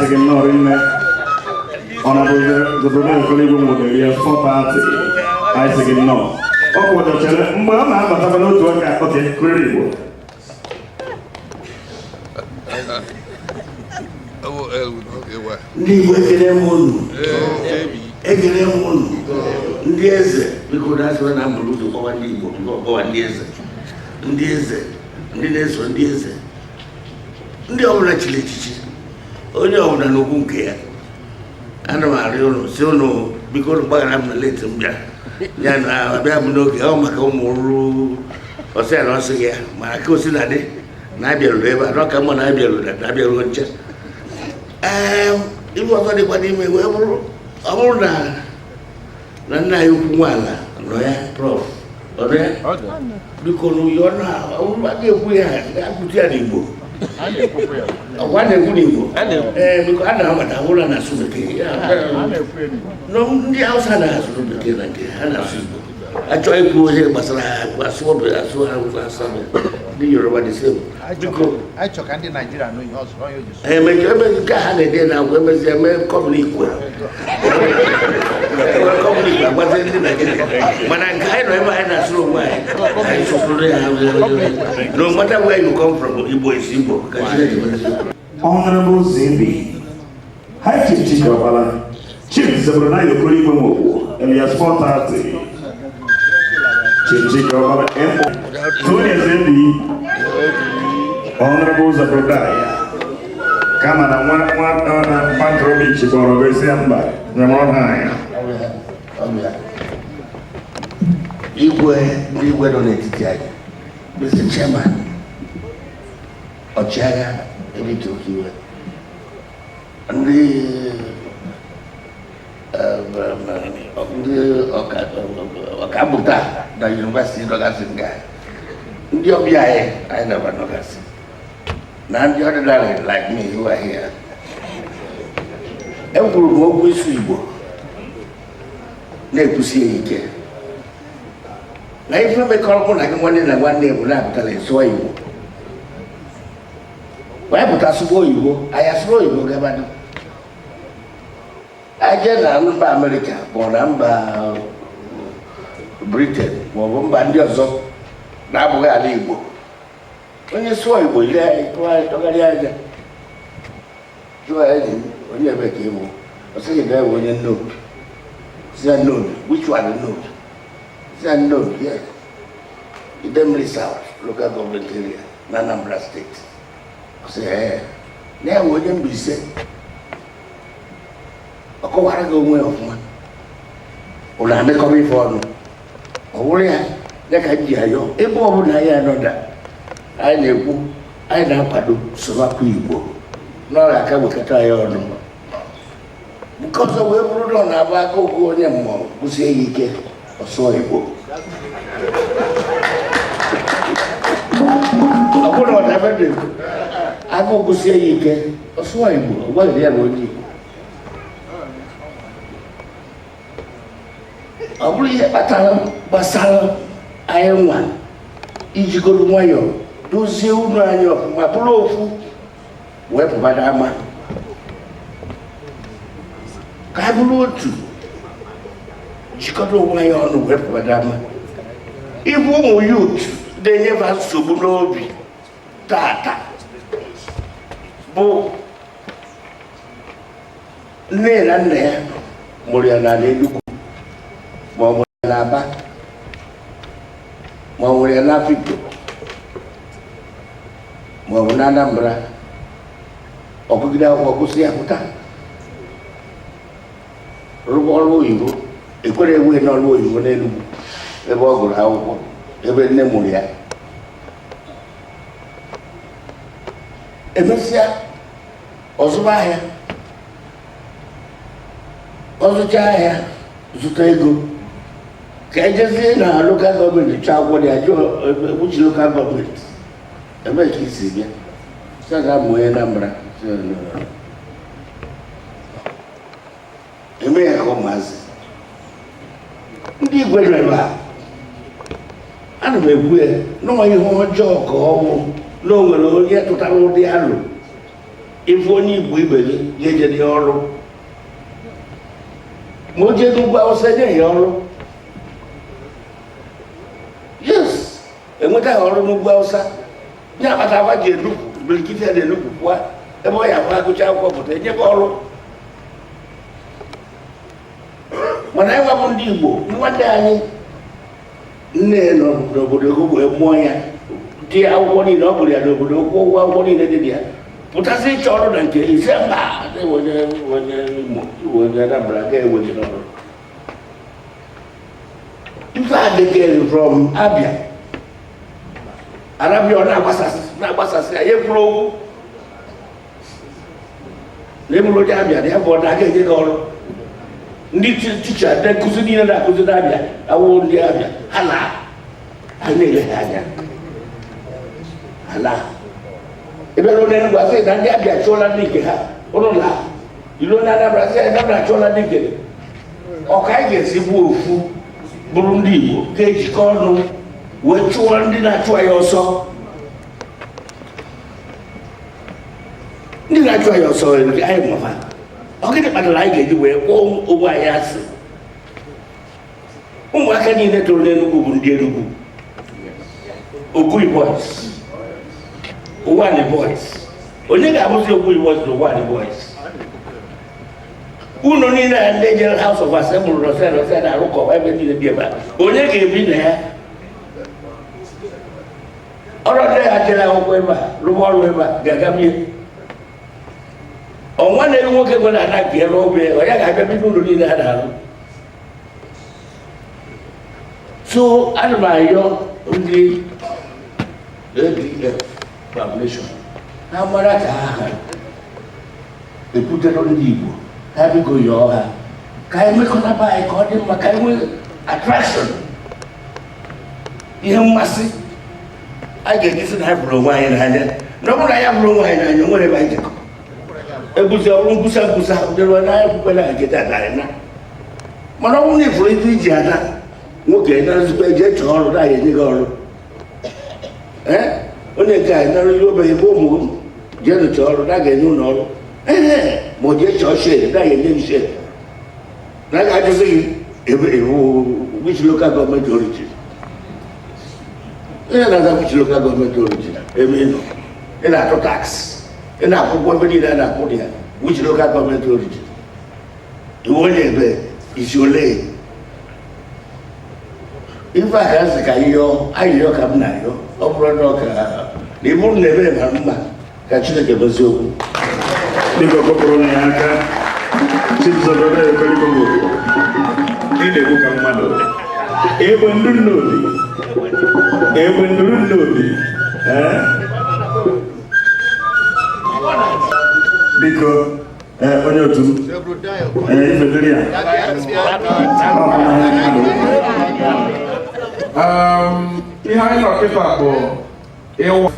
Anyị sị gị nnọọ rinne. Honorable Zebrudaya Okoligwe Nwogbo alias 430. Anyị sị gị nnọọ. Ọ kwụdochere mgbe ọ na-abatakwa n'otu aka oke kụrịrị Igbo. Ndị Igbo, ekele m unu, ekele m unu. Ndị eze, biko, na-asịrị na mbụrụ ụzọ kpọwa ndị Igbo, biko kpọwa ndị eze, ndị eze, ndị na-eso ndị eze, ndị ọbụla chiri echichi, onye ọbụla n'okwu nke ya. Ana m arịọ unu, si unu biko, unu gbaghara m na late m bịa ya na abịa m n'oge ọ maka ụmụ ruru ọsị ya na ọsị ya, mana ka o si na dị na abịaruru ebe a na ọka mma na abịaruru na abịaruo nche. Ee, ife ọzọ dịkwa n'ime wee bụrụ, ọ bụrụ na na nna anyị ukwu nwaala nọ ya, Prof ọ nọ ya, biko n'ụyọ na ọ bụrụ a ga-ekwu ya, ga-akwụta ya n'Igbo. Ọkwa a na-ekwu n'Igbo. Ee, biko, a na-amata bụrụ na asụ bekee. Nọ ndị Hausa na-asụ bekee na nke ha na-asụ Igbo, achọ ikwu ihe gbasara ha, asụ ọbụ asụ ha asụ ndị Yoruba dị same, biko. Anyị chọrọ ka ndị Naijiria nụ ihe ọzọ onye o ji sụ. Emechi eme nke ha na-ede na agwa emezi eme communique, communique agbazi ndị Naijiria, mana nke anyị nọ ebe anyị na-asụrụ onwe anyị, anyị sụpụrụ ya. No matter where you come from, Igbo is Igbo. Ka Chineke gozie. Honorable ZB, High Chief Chike Okpala, Chief Zebrudaya Okoligwe Nwogbo, alias 430, Chief Chike Okpala, M.O. Tony ZB, Honorable Zebrudaya, kama na nwa nwa Patrobich kpọrọ gị isi ya mba, nyere ọha anya. Igwe, ndị igwe nọ n'etiti anyị, Mr. Chairman, ọchịagha Ebite Okiwe, ndị ndị ọkammụta na university nọgasị nga, ndị ọbịa anyị, anyị nọba nọgasị na ndị ordinary like me who are here. Ekwuru m okwu ịsụ Igbo, na-ekwusi ya ike na ife mekọrọ mụ na gị nwanne na nwanne bụ na-apụtara ịsụọ Igbo wee pụta sụba oyibo. Anyị asụrụ oyibo gabadụ, anyị jee na mba Amerịka ma ọ na mba Britain ma ọ bụ mba ndị ọzọ na-abụghị ala Igbo, onye sụọ Igbo, ile anyị tụgharịa anya, jụọ ya, "Enyi m, onye ebe ka ị bụ?" Ọ sị gị na ewe onye Nnobi. Si ya, "Nnobi? Which one Nnobi?" Si ya, "Nnobi, yes, Idemili South Local Government Area na Anambra State." Ọ sị, "Ee," na ya wụ onye Mbaise. Ọ kọwara gị onwe ya ọfụma, ụlọ amekọba ife ọnụ. Ọ bụrụ ya ya ka m ji ayọ, ebe ọbụla anyị anọda, anyị na-ekwu, anyị na-akwado, sụbakwa Igbo na ọ ga-aka wekọta ya ọnụ. Nke ọzọ wee bụrụ na ọ na-abụ aka okwu onye mmụọ kwụsie ya ike, ọsụọ Igbo. Ọ bụrụ na ọ dabe na-ekwu agụụ gụsie ya ike, ọsụọ Igbo, ọ gwaghị ya na onye Igbo. Ọ bụrụ ihe kpatara gbasara anyị nwa ijikọrọ nwayọọ dozie ụlọ anyị ọfụma, bụrụ ofu, wee pụba n'ama, ka anyị bụrụ otu, jikọta onwe anyị ọnụ, wee pụba n'ama. Ịbụ ụmụ youth na-enyefe nsogbu n'obi tata bụ nne na nna ya mụrụ ya n'ala Enugu, ma ọ mụrụ ya n'Aba, ma ọ mụrụ ya n'Afikpo, ma ọ bụ na Anambra. Ọgụgide akwụkwọ, gụsị ya, pụta rụba ọrụ oyibo. Ekwere enwe n'ọrụ oyibo n'Enugu ebe ọ gụrụ akwụkwọ, ebe nne mụrụ ya. Emesịa, ọzụba ahịa, ọzụcha ahịa, zụta ego, ka ejezie na local government chọọ akwụkwọ dị ajụ egbuchi local government ebe ka isi bịa, sị na mụ onye Anambra. Sị na no, no. Eme ya ka ụmụazị ndị igwe nọ ebe a, ana m ekwu ya nọọ ihe ọjọọ ka ọ bụ na o nwere onye tụtara ụdị alụ. Ị fụ onye Igbo ibe gị ya ejere ya ọrụ, ma o jee n'ugwu Awụsa enye ya ọrụ. Yes, enweta ya ọrụ n'ugwu Awụsa. Ya akpata agwa ji enupụ imirikiti ya na-enupụ pụọ ebe ọ ya abụ agụcha akwụkwọ pụta enyebe ọrụ. Mana anyị nwa bụ ndị Igbo, nwanne anyị nne nọ n'obodo ego wee mụọ ya, dị akwụkwọ niile ọ gụrụ ya n'obodo, kwụọ ụgwọ akwụkwọ niile dị ya, pụtasị ịchọ ọrụ na nke ise mba onye onye Imo, onye Anambra ga-ewe gị n'ọrụ. Ife adịghị from Abia Arabia, ọ na-agbasasị na-agbasasị. Anyị ekwuru okwu na eburu onye Abia na ya bụ ọ na-aga enye gị ọrụ. Ndị teacher, ndị nkụzi niile na-akụzi n'Abia awụ ndị Abia. Ha na ha na-ele ha anya ala ebe ruo n'Enugwu, asị na ndị Abia chụọla ndị nke ha ụnụ laa. Ilu na Anambra, asị Anambra chụọla ndị nke. Ọka anyị ga-esi bụ ofu bụrụ ndị Igbo ga-ejikọ ọnụ wee chụọ ndị na-achụ anyị ọsọ. Ndị na-achụ anyị ọsọ anyị mafa. Ọ gịnị kpatara anyị ga-eji wee kpọọ onwe anyị asị? Ụmụaka niile toro n'Enugwu bụ ndị Enugwu, Ogui boys, Ụwanị boys. Onye ga-abụzi Ogui boys na Ụwanị boys? Unu niile a ndị jere House of Assembly rọsịa rọsịa na-arụkọ ebe niile dị ebe a, onye ga-ebi na ya? Ọrụ ndị ha jere akwụkwọ ebe a, rụba ọrụ ebe a, ga-aga bie. Ọnwa na nwoke nwere ana nke ebe ọ bụ ya, onye ga-abịa bido ụlọ niile ha na-arụ. So ana m ayọ ndị ADF Foundation, ha mara ka ha ha ekwutere ndị Igbo, ha biko yọọ ha ka anyị mekọtaba anyị ka ọ dị mma, ka anyị nwee attraction, ihe mmasị a ga-eji sị na anyị hụrụ onwe anyị n'anya. Na ọ bụrụ na anyị hụrụ onwe anyị n'anya, nwere ebe anyị jekọ eguzi ọrụ nkwusa nkwusa dịrị na anyị kwukwere anyị jeta anyị na. Mana ọ bụrụ na ifuru ife iji ada nwoke na nzukọ eji eche ọrụ na anyị enye gị ọrụ, ee, onye nke anyị nara ihe obenye bụ ụmụ m jee nụcha ọrụ na ga-enye ụlọ ọrụ, ee, ma ọ jee chọọ shed na ga-enye gị shed, na a ga-ajụzi gị ebe iwu which local government origin. Onye na-aza which local government origin ebe ị nọ, ị na-atụ tax, ị na-akwụ ụgwọ ebe niile a na-akwụ dị ya, which local government origin iwu onye ebe isi ole? Ife a ka sị ka yọọ ayịyọ ka m na-ayọ. Ọ bụrụ na ọ ka na ịbụrụ na ebe mara mma, ka Chineke dozie okwu. Biko kụpụrụ ya aka. Chief Zebrudaya Okoligbo, ị na-ekwu ka mmadụ. Egbe nduru nnobi, egbe nduru nnobi. Ee, biko, onye otu m, ee, ife dịrị ya. Ihe anyị nọ kịta bụ ịwa